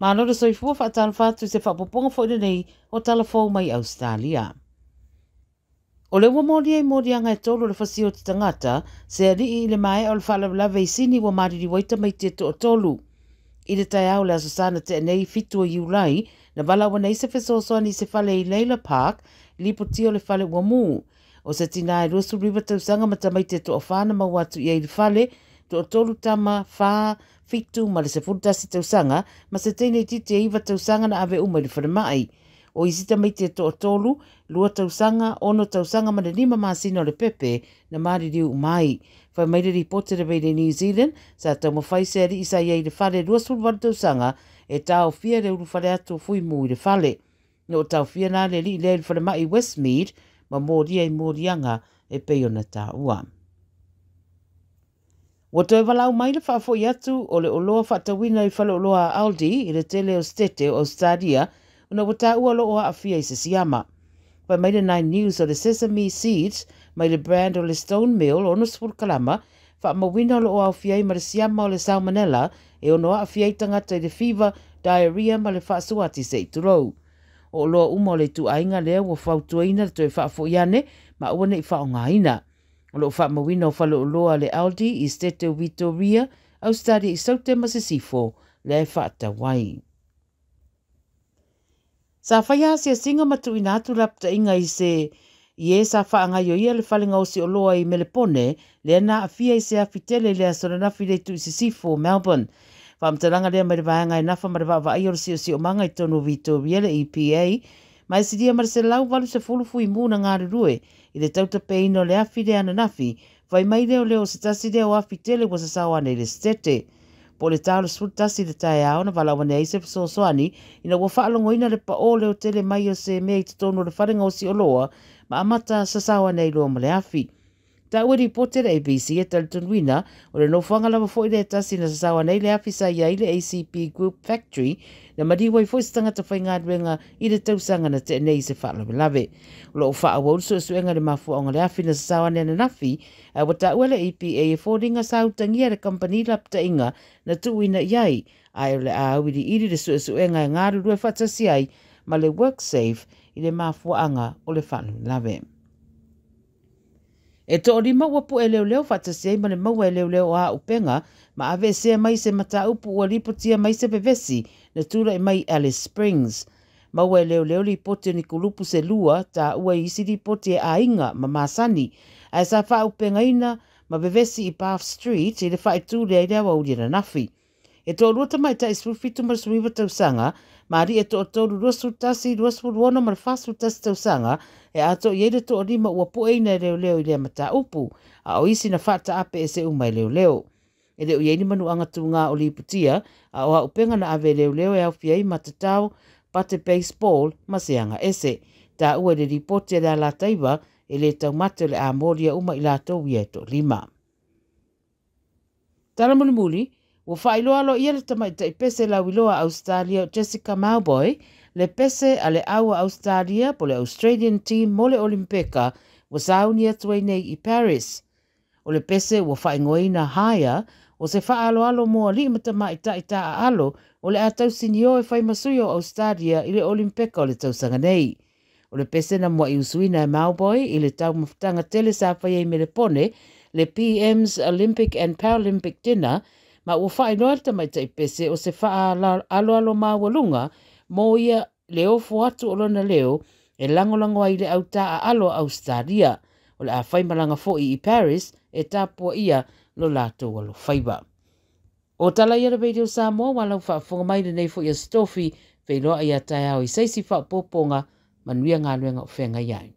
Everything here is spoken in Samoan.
Malo le soifua faatalofa atu i se faaopoopoga foi lenei o tala fou mai Ausetalia. O le ua molia i moliaga e tolu o le fasia o te tagata, se alii i le maea o le faalavelave i Sini ua maliliu ai tamaiti e toatolu. I le taeao o le Aso Sa na tea nei 7 o Iulai, na valaau nei se fesoasoani i se fale i Layla Park, lipotia o le fale ua mu. O se tina e 29 tausaga ma tamaiti e toafa na maua atu i ai i le fale, toatolu tama, 4, 7 ma le 11 tausaga, ma se teine itiiti e 9 tausaga na ave uma i le falemai. O isi tamaiti e toatolu, 2 tausaga, 6 tausaga ma le 5 masina o le pepe na maliliu uma ai. Fai mai le ripoti le Radio New Zealand, sa taumafai se alii sa i ai i le fale 28 tausaga e taofia le ulufale atu o Fuimu i le fale. Na o taofia la le alii lea i le falemai Westmead ma molia i moliaga e pei ona taua. Ua toe valaau mai le faafoi atu o le oloa faatauina i faleoloa a Aldi i le tele o Setete o Australia ona ua taua lo o aafia i se siama. Fai mai le Nine News o le Sesame Seeds mai le brand o le Stone Mill 60 kalama, faamauina o lo o aofia ai ma le siama o le Salmonella e ono aafia ai tagata i le fever, diarrhea ma le faasuati se i tulou. O oloa uma o le ituaiga lea ua fautuaina le toe faafoi ane ma aua ne i faaaogaina. O lo o faamauina o faleoloa le Aldi i Setete o Victoria, Australia i Saute ma Sisifo lea e faatau ai. Sa faia asiasiga ma tuuina atu lapataiga i se i e sa faagaioia le fale gaosi oloa i Melepone lea na aafia i se afi tele i le aso ananafi le itu i Sisifo, Melbourne. Faamatalaga lea mai le vaega e nafa ma le vaavaaia o le siosiomaga i totonu o Victoria le EPA, ma e silia ma le 180 fuimu na galulue i le tautapeina o le afi lea ananafi, fai mai lea o leo o se tasi lea o afi tele ua sasao ane i le Setete. Po o le ta o le 11 le taeao na valaau ane ai se fesoasoani ina ua faalogoina le pao leo tele mai o se mea i totonu o le fale gaosi oloa ma amata sasao ane ai loa ma le afi. Taua ripoti a le ABC e talitonuina o le nofoaga lava foi lea tasi na sasao ane ai le afi sa i ai le ACP Group Factory na maliu ai foi se tagata faigaluega i le tausaga na tea nei i se faalavelave. O lo o faaauau le suesuega i le mafuaaga o le afi na sasao ane ananafi, ae ua taua le EPA e foliga sa utagia le kamupani lapataiga na tuuina i ai, ae o le a auiliili le suesuega e galulue faatasi ai ma le WorkSafe i le mafuaaga o le faalavelave. E toalima ua pu'e leoleo faatasi ai ma le maua e leoleo o auupega ma aveesea mai se mataupu ua lipotia mai se vevesi na tula'i mai Alice Springs. Maua e leoleo lipoti o ni kulupu se lua taua i isi lipoti e aiga ma masani ae sa faaupegaina ma vevesi i Bath Street i le faaitu lea i le aoauli ananafi. E toalua tamaitai 17 ma le 19 tausaga, ma alii e toatolu 21, 26 ma le 41 tausaga e atoa i ai le toalima ua pueina e leoleo i lea mataupu, a o isi na faataape ese uma e leoleo. E le o i ai ni manuaga tugā o lipotia, a o auupega na ave e leoleo e aofia ai matatao, bate baseball ma se aga ese. Taua i le lipoti a le Alataiva e le taumate o le a molia uma i latou ia e toalima. Tala mulimuli, ua faailoa aloaia le tamaitai pese lauiloa a Australia o Jessica Mauboy, le pese a le au a Australia po le Australian Team mo le Olimpeka ua sauni atu ai nei i Paris. O le pese ua faaigoaina Higher, o se faaaloalo mo alii ma tamaitai taaalo o le a tausinio e fai ma sui o Australia i le Olimpeka o le tausaga nei. O le pese na muai usuina e Mauboy i le taumafataga tele sa faia i Melepone, le PM's Olympic and Paralympic Dinner, ma ua faailoa le tamaitai pese o se faaaloalo maualuga mo ia le ofo atu o lona leo e lagolago ai i le au taaalo a Australia. O le a faimalaga foi i Paris e tapuaia lo latou alofaiva. O tala ia le Radio Samoa ua lau faafofoga mai lenei foi Aso Tofi, feiloai ia taeao i se isi faaopoopoga, manuia galuega o feagai ai.